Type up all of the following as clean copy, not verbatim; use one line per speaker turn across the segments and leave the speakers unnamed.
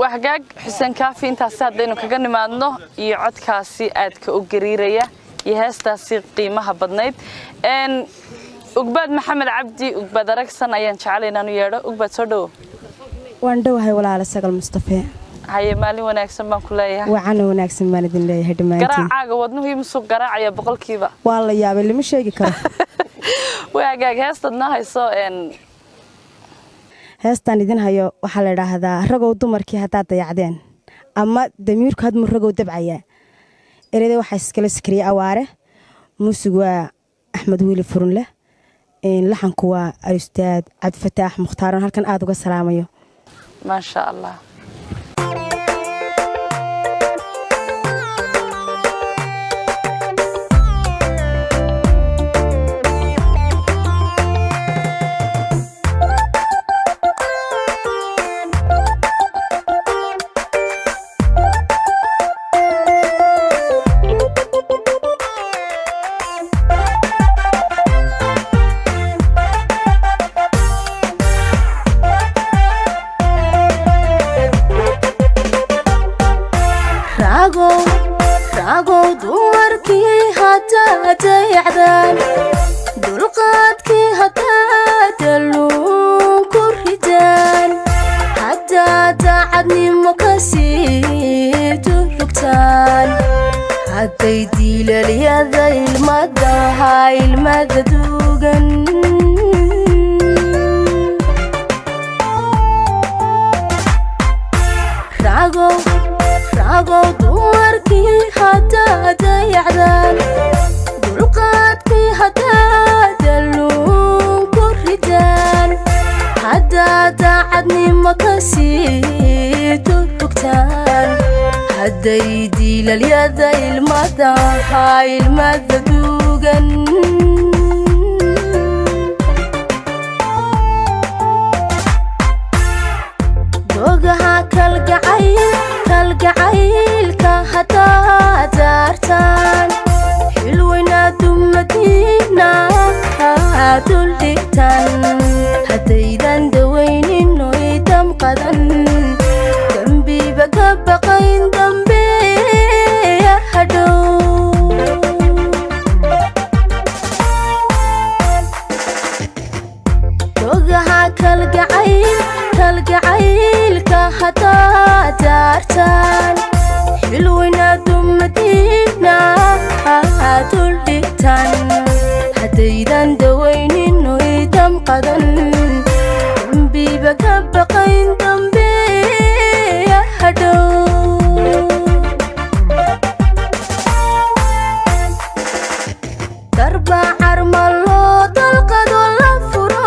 Waa hagaag, Xuseen Kaafi, intaasi haddaynu kaga nimaadno iyo codkaasi aadka u gariiraya iyo heestaasi qiimaha badnayd. Ugbaad Maxamed Cabdi, Ugbaad Aragsan ayaan jeclay inaan u yeedho. Ugbaad, soo dhowo.
Waan dhowahay, walaala Sagal Mustafe.
Haye, maalin wanaagsan baan ku leeyahay.
Wacana wanaagsan baan idin leeyahay dhammaantiin.
Garaacaaga wadnuhu imisuu garaacaya boqolkiiba?
Waa la yaabay, lama sheegi karo.
Waa hagaag, heestaad noo hayso?
Heestaan idin hayo waxaa la idhaahdaa "Ragow dumarkii haddaad dayacdeen" ama "Damiirku hadmuu ragow dabcayaa". Ereyda waxaa iskala sikriyey Awaare, muusig waa Axmed Wiili Furunleh, laxanku waa alustaad Cabdifataax Mukhtaaron, halkan aada uga salaamayo.
Maasha Allah.
Ragow dumarkii haddaad dayacdaan, dulqaadkii haddaad daluun ku ridaan, haddaad daacadnimo ka sii durugtaan, hadday diilalyada ilmadaha ilmada duugan. Ragow dumarkii haddaad dayacdaan, dulqaadkii haddaad daluun ku ridaan, haddaad daacadnimo ka sii durugtaan, hadday diilalyada ilmadaha ilmada duugan. Dogaha kalgacayl kalgacaylka haddaad daartaan, xilweyna dumadiina duldhigtan, haddaydan dawaynin oy damqadan, dambiba ka baqayn dambe hadhow. Dogaha kalgacayl kalgacaylka haddaad daartaan, xilweyna dumadiina duldhigtan, haddaydan dawaynin oy damqadan, dambiba ka baqayn dambe hadhow. Darbacar ma loo dalqado la furo,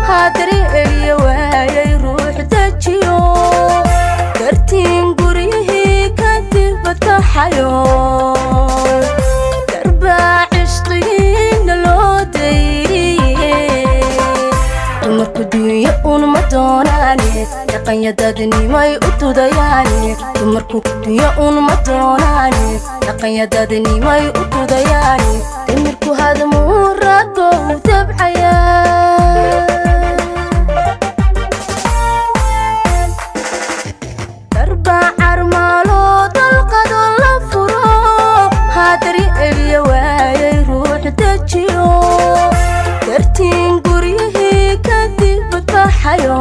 haddari eliya waayay ruux dejiyo, dartiin guryihii kadib badkaxayo, darbaa cishqigiina loo dayriye. Dumarku dunyo unma doonaane, dhaqanyadadnimay u tudayaane. Dumarku dunyo unma doonaane, dhaqanyadadnimay u tudayaane. Damirku hadmuu ragow dabcayaa. Darbacar maaloo dalqado la furo, haddari eliya waayay ruux dejiyo, dartiin guryihii kadib badbaxayo,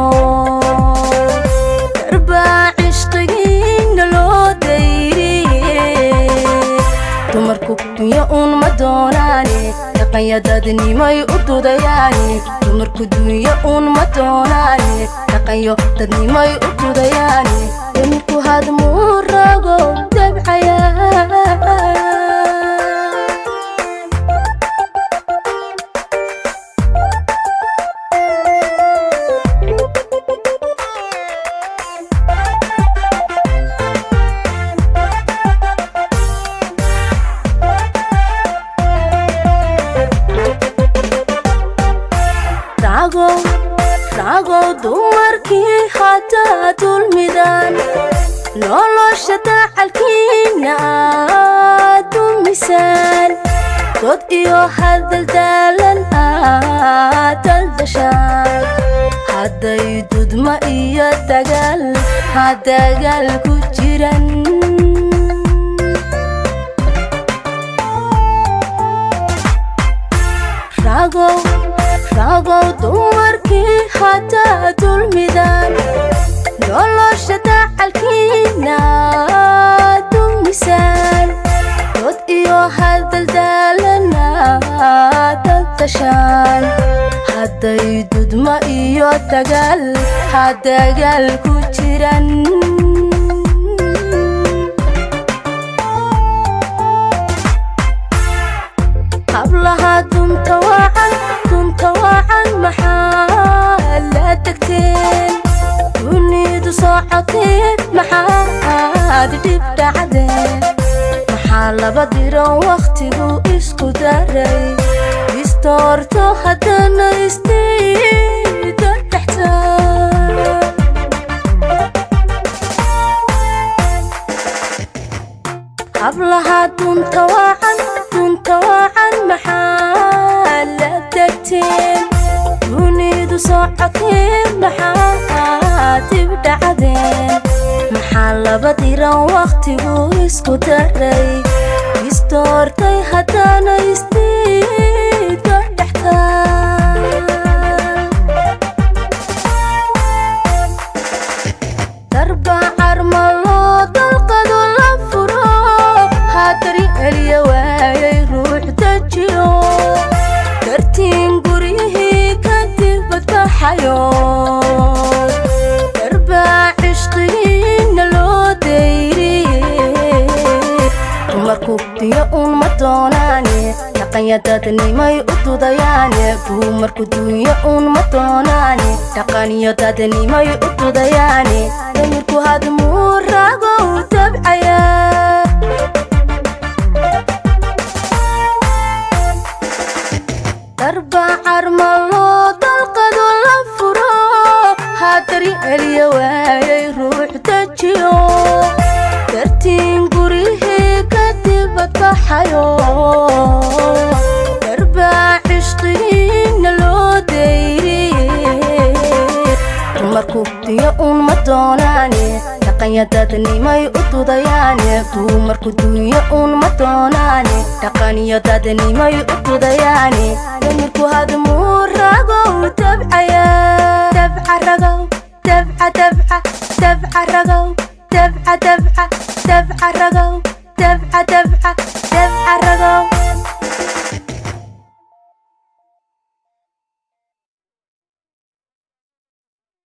darbaa cishqigiina loo dayriye. Dumarku dunyo unma doonaane, dhaqanyadadnimay u dudayaane. Dumarku dunyo unma doonaane, dhaqanyo dadnimay u dudayaane. Damirku hadmuu rago dabcayaa. Ragow dumarkii haddaad dulmidaan, nolosha dacalkiina aad dumisaan, dood iyo hadal daalan aad daldashaan. Hadday dudma iyo dagaal, ha dagaal ku jiran. Ragow, ragow, dumarkii haddaa dulmidaan, nolosha dacalkiina dumisaan, dood iyo hadaldaalana dadashaan. Hadday dudma iyo dagaal, ha dagaal ku jiran. Hablaha dunta wacan, dunta wacan, maxaa la tagteen? Dunidu socotee, maxaad dhib dhacdeen? Maxaa laba diran wakhtigu isku daray, istoorto haddana isdiida dhexta? Hablaha dunta wacan, dunta wacan, maxaa la tagteen? Dunidu socotee, maxaa dib dhacdeen? Maxaa laba diran wakhtigu isku daray, istoortay haddana isdiida dhexta? Darbacar ma loo dalqado la furo, hadari celiya waayay ruux dejiyo, dartiin guryihii kadib badbaxayo, darbaa cishqigiina loo dayriyey. Dumarku dunyo uun ma doonaane, dhaqanyadadnimay u dudayaane. Dumarku dunyo uun ma doonaane, dhaqanyadadnimay u dudayaane. Damirku hadmuu ragow dabcaya. Darbacar ma loo dalqado la furo, hadari celiya waayay ruux dejiyo, dartiin guryihii kadib badbaxayo, darbaa cishqigiina loo dayriyey. Dumarku dunyo uun ma doonaane, dhaqanyadadnimay u dudayaane. Dumarku dunyo uun ma doonaane, dhaqanyadadnimay u dudayaane. Damirku hadmuu ragow dabcaya. Dabca ragow, dabca, dabca, dabca ragow, dabca, dabca, dabca ragow, dabca, dabca, dabca.